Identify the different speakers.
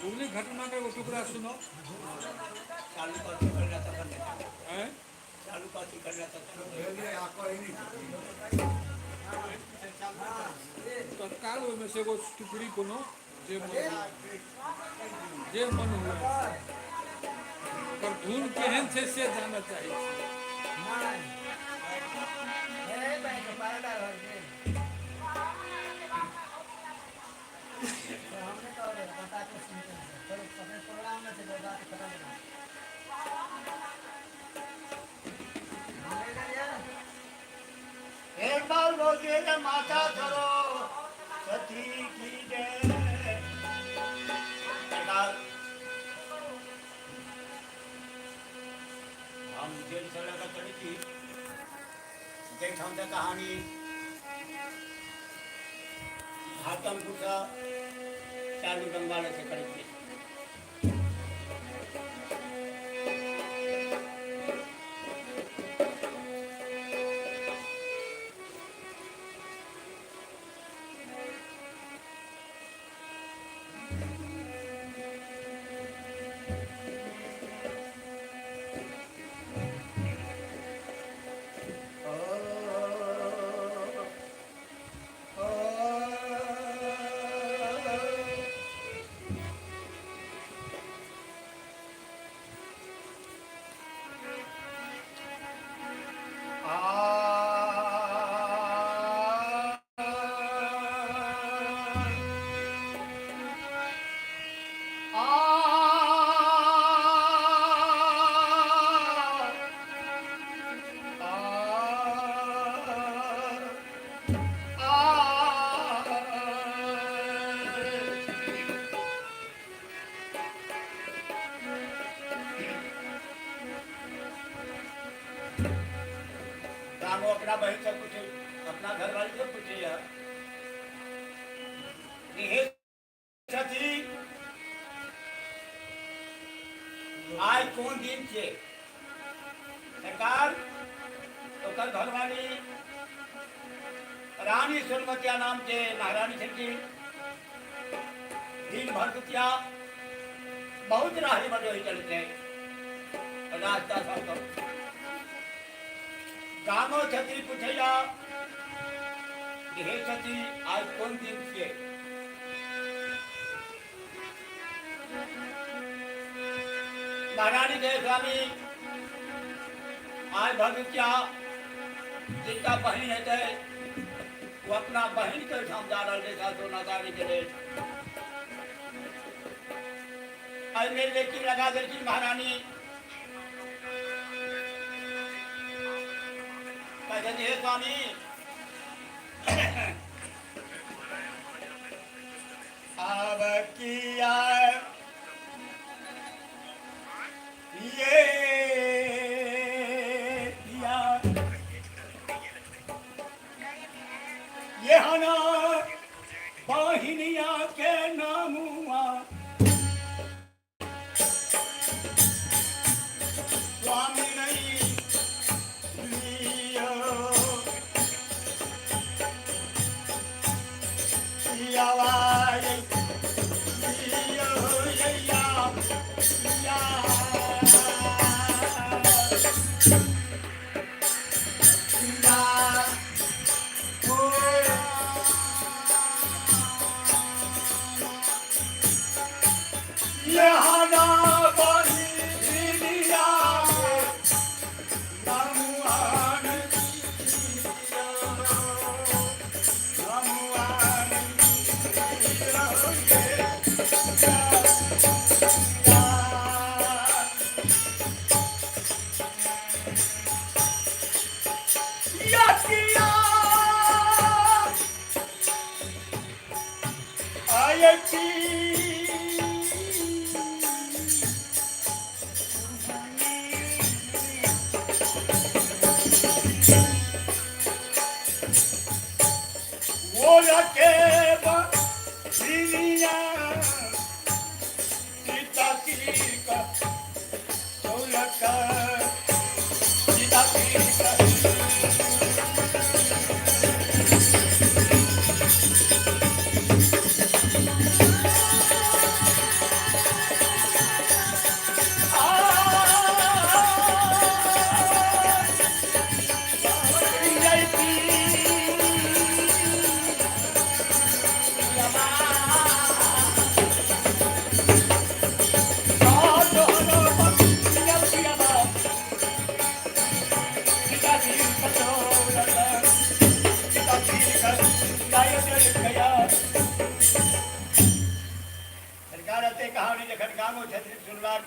Speaker 1: बुबली घटना के एगो टुकड़ा सुनो।
Speaker 2: चालू कथी करला तखन ने।
Speaker 1: आँय?
Speaker 2: चालू कथी करला तखन।
Speaker 1: तत्काल ओहिमे से एगो टुकड़ी कोनो जे मन हुए, जे मन हुए, ओकर धुन केहन छै से जानऽ चाहै छी।
Speaker 2: एक बार बोलिए जय माता करो सती की जय। सरकार, हम जेल से लगा चली थी जाहिठाम तऽ कहानी घातमपुरसँ चालू गंगालय से करै छी। रामो अपना बहन से पूछे, अपना घरवाली से पूछे, हे सखी, आइ कोन दिन छियै? सरकार, ओकर घरवाली रानी सोनमतिया नाम के महारानी छलखिन। दिन भर दुतिया बहुत राही बटोही चलैत रहै रास्ता सब। गामो छत्री पूछैया, हे सखी, आइ कोन दिन छियै? महारानी के स्वामी, आइ भविष्या जिनका बहिन हेतै ओ अपना बहिन के ओहिठाम जा रहल छै सोना चाँदी के लेल। एहिमे लेकिन लगा देलखिन महारानी, कहै हे स्वामी, आब किया ये किया ये हना बहिनिया के नामुआ स्वामी नहीं लियो पियावाई लियो या या या ओ यहाना बहिनिया के नमुआन नमुआन आयती। वो रखे बनिया सीता की का सीता की का। रतन पिता चीर कर गाय गया। सरकार एते कहानी जखन गामो छथिन सुनबाक।